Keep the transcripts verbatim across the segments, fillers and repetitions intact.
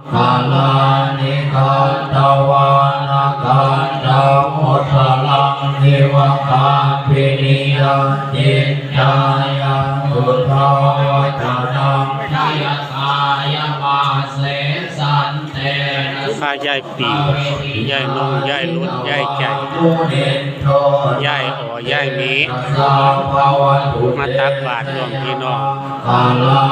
maṅgalāni. Katvāna kaṭṭhamudaraṃ iva gabbhinīyā ciñcāya duṭṭhavacanaṃ janakāyamajjhe santena พายายปี ยายนง ยายหลุด ยายใจ ยายอ่อ ยายหมี มาตักบาตรร่วมพี่น้อง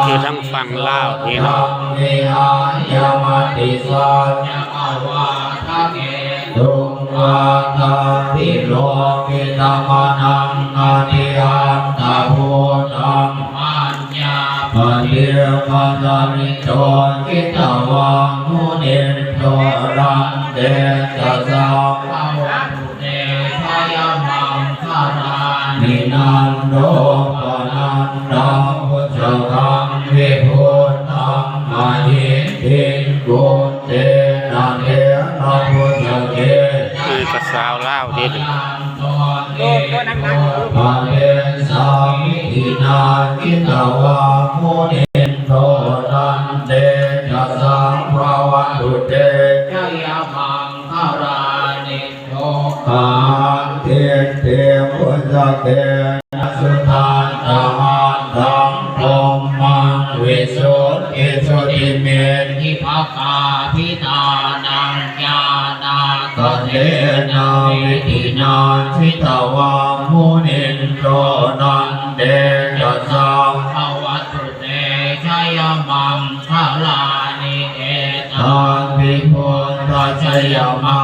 อยู่ทางฝั่งลาวพี่น้อง vihāya matisaccakavādaketuṃ vādābhiropitamanaṃ atiandhabhūtaṃ paññāpadīpajalito jitavā munindo taṃ tejasā bhavatu te jayamaṅgalāni. Nandopanandabhujagaṃ vibudhaṃ mahiddhiṃ puttena therabhujagena เออ ก็สาวลาวเด้อ padesāvidhinā jitavā munindo taṃ tejasā bhavatu te jayamaṅgalāni. Duggāhadiṭṭhibhujagena sudaṭṭhahatthaṃ brahmaṃ visuddhijutimiddhibakābhidhānaṃ ñāṇāgadena vidhinā jitavā munindo taṃ tejasā bhavatu te jayamaṅgalāni. Etāpi buddhajayama